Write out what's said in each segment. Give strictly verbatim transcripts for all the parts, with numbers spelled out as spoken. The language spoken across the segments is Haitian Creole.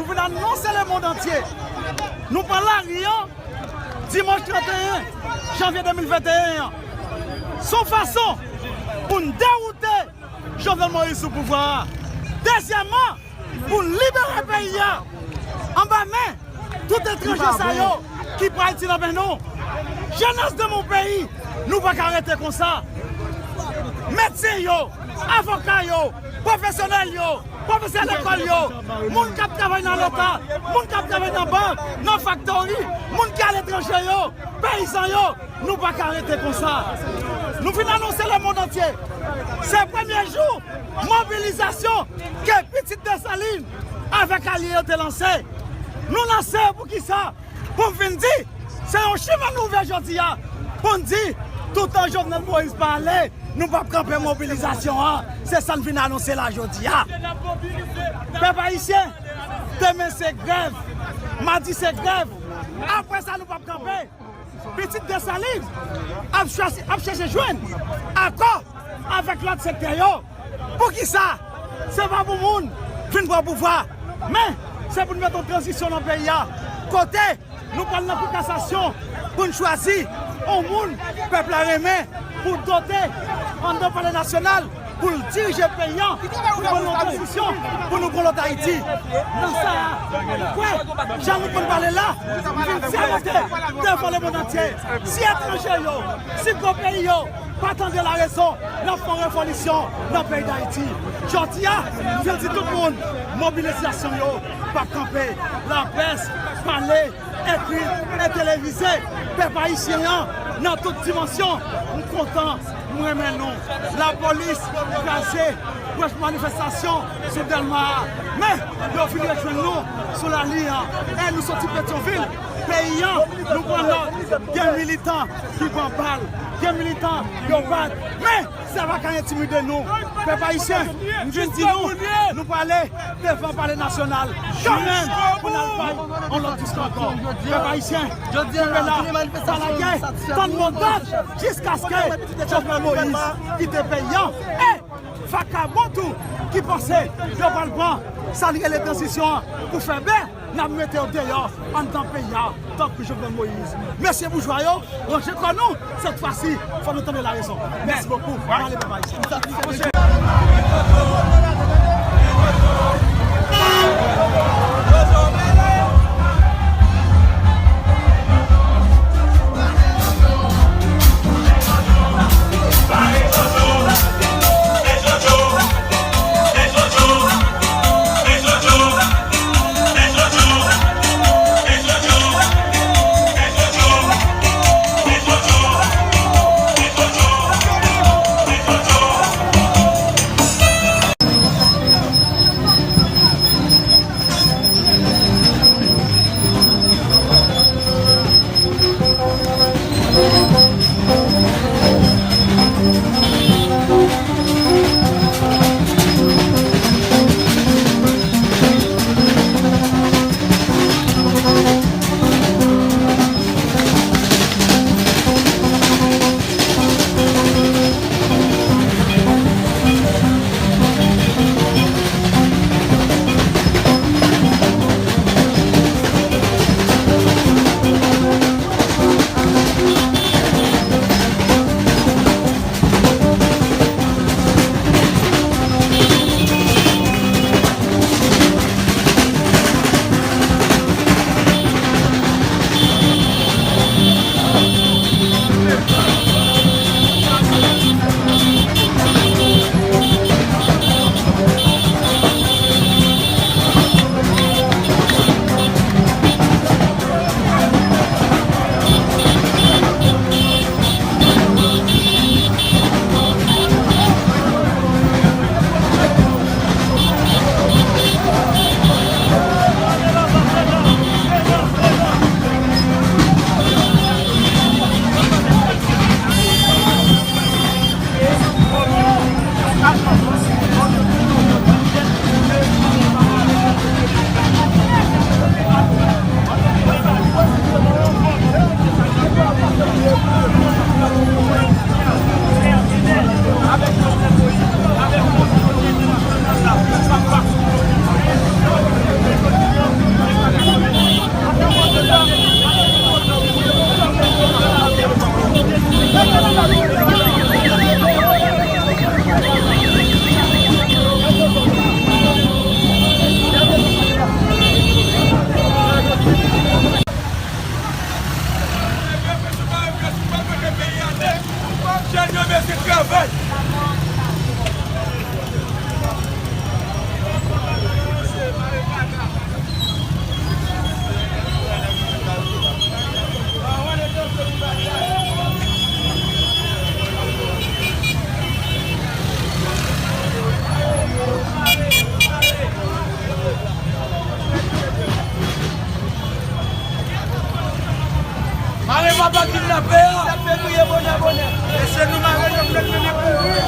Pou n anonse lemonn antye, nou pran lari an dimanch trannteyen janvye de mil venteyen an. Se yon fason pou n dewoute Jovenel Moïse sou pouvwa a. Dezyèmman, pou n libere peyi a anba men tout etranje sa yo ki pran Ayiti nan men nou. Jenès de mon peyi, nou pa ka rete konsa. Medsen yo, avoka yo, pwofesyonèl yo, pwofesè lekòl yo, moun k ap travay nan Leta, moun k ap travay nan bank, nan faktori, moun ki aletranje yo, peyizan yo, nou pa ka rete konsa. Nou vin anonse lemonn antye, se premye jou mobilizasyon ke Pitit Desalin avèk alye yo te lanse. Nou lanse poukisa? Pou m vin di, se yon chimen nou ouvè jodi a pou n di, toutan Jovenel Moïse pa ale, nou p ap kanpe mobilizasyon an. Se sa n vin anonse la jodi a. Pèp ayisyen, demen se grèv, madi se grèv. Apre sa, nou p ap kanpe. Pitit Desalin ap chwazi, ap chèche jwenn akò avèk lòt sektè yo. Poukisa? Se pa pou moun vin pran pouvwa, men se pou n mete yon tranzisyon nan peyi a, kote nou pral nan kou kasasyon pou n chwazi yon moun pèp la renmen pou dote anndan Palè Nasyonal pou l dirije peyi a, pou n pran yon tranzisyon, pou nou pran lòt Ayiti. Nan sa a, kwè, jan nou konn pale la, m vin sèmante devan lemonn antye, si etranje yo, si gwo peyi yo pa tande larezon, n ap fè yon revolisyon nan peyi Dayiti. Jodi a, m vin di tout moun, mobilizasyon yo p ap kanpe. Laprès, pale, ekri e televize. Pèp ayisyen an, nan tout dimansyon, m kontan, m renmen nou. Lapolis kraze branch manifestasyon sou Dèlma a. Men, yo vin rejwenn nou sou lali an. E nou soti Petyonvil, peyi an, nou pran nòt. Gen militan ki pran bal, gen militan yo bat. Men, sa pa ka entimide nou. Pèp ayisyen, m vin di nou, nou prale devan Palè Nasyonal kanmenm pou n al bay yon lòt diskou ankò. Pèp ayisyen, kenbe la, pa lage, tann bon dat, jiskaske Jovenel Moïse kite peyi an. E vakabon tou ki panse yo pral pran sa n rele tranzisyon an pou fè bè, n ap mete yo deyò anndan peyi a, tankou Jovenel Moïse. Mesye boujwa yo, ranje kò nou, sèt fwa si, fò nou tande larezon. Mèsi bokou. Pale, pèp ayisyen. Pa kidnape a. Sèt fevriye bonè bonè. Mesye nou mare Jovenel mennen kouri.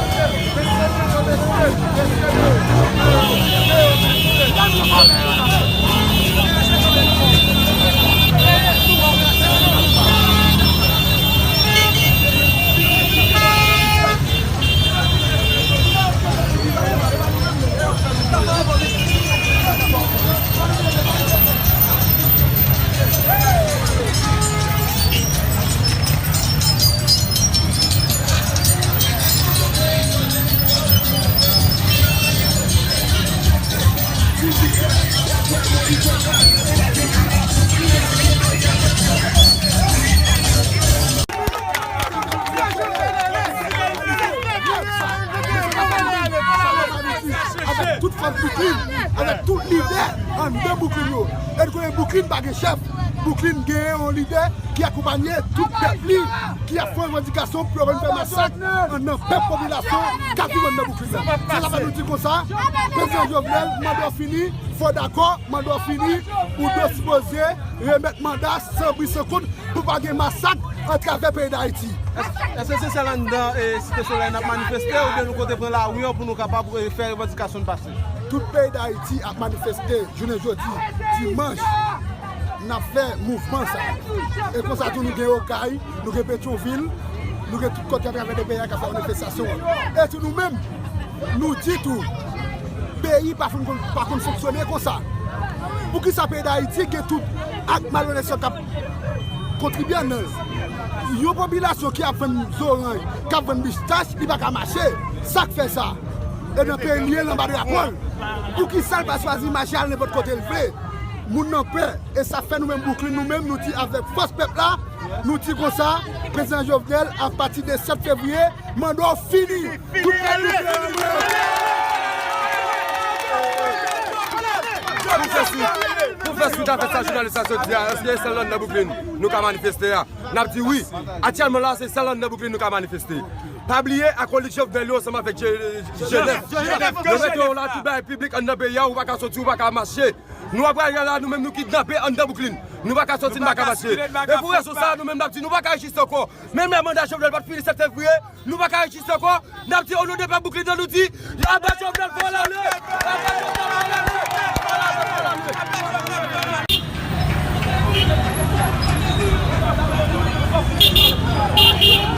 Avèk tout fòs Bouklin, avèk tout lidè anndan Bouklin yo. E nou konnen Bouklin pa gen chèf. Bouklin genyen yon lidè ki akonpanye tout pèp li, ki ap fè revandikasyon pou yo vin fè masak anndan pèp popilasyon k ap viv anndan Bouklin nan. Se sa fè nou di konsa, prezidan Jovenel, manda w fini, fò w dakò, manda w fini, ou dwe sipoze remèt manda san bri san kont pou pa gen masak atravè peyi Dayiti. Èske se sèl anndan, e, Site Solèy n ap manifeste oubyen nou konte pran lari an pou nou kapab, e, fè revandikasyon n pase? Tout peyi Dayiti ap manifeste jounen jodi, dimanch, n ap fè mouvman sa. E konsa tou nou gen Okay, nou gen Petyonvil, nou gen tout kote atravè de peyi a k ap fè manifestasyon an. E tou nou menm, nou di tou, peyi pa fin konn, pa konn fonksyone konsa. Poukisa peyi Dayiti gen tout ak malonèt sa k ap kontribye anndan l? Yon popilasyon ki ap vann zoranj, k ap vann pistach, li pa ka mache. Sa k fè sa? E nan peyi l ye, l anba drapo l. Poukisa l pa chwazi mache al nenpòt kote l vle? Moun nan pè. E sa fè nou menm Bouklin, nou menm, nou di avèk fòs pèp la, nou di konsa, prezidan Jovenel, apati de sèt fevriye, manda w fini. Tout pèp nou fè anmwe. Pou fè swit, pou fè swit avèk sa jounalis la sot di a, èske se sèl anndan Bouklin nou ka manifeste a? N ap di wi. Aktyèlman la, se sèl anndan Bouklin nou ka manifeste. Pa bliye, akolit Jovenel yo ansanm avèk G-, G nèf. Yo mete yo la, tout bagay piblik anndan peyi a, ou pa ka soti, ou pa ka mache. Nou ap pral la, nou menm nou kidnape anndan Bouklin. Nou pa ka soti, nou pa ka mache. E pou rezon sa a, nou menm n ap di, nou pa ka rejiste ankò. Menm lè manda Jovenel pa t fini sèt fevriye, nou pa ka rejiste ankò. N ap di, o non de pèp Bouklin nan, nou di, aba Jovenel, fò l ale! Aba Jovenel, fò l ale! Fò l ale, fò l ale! Wi!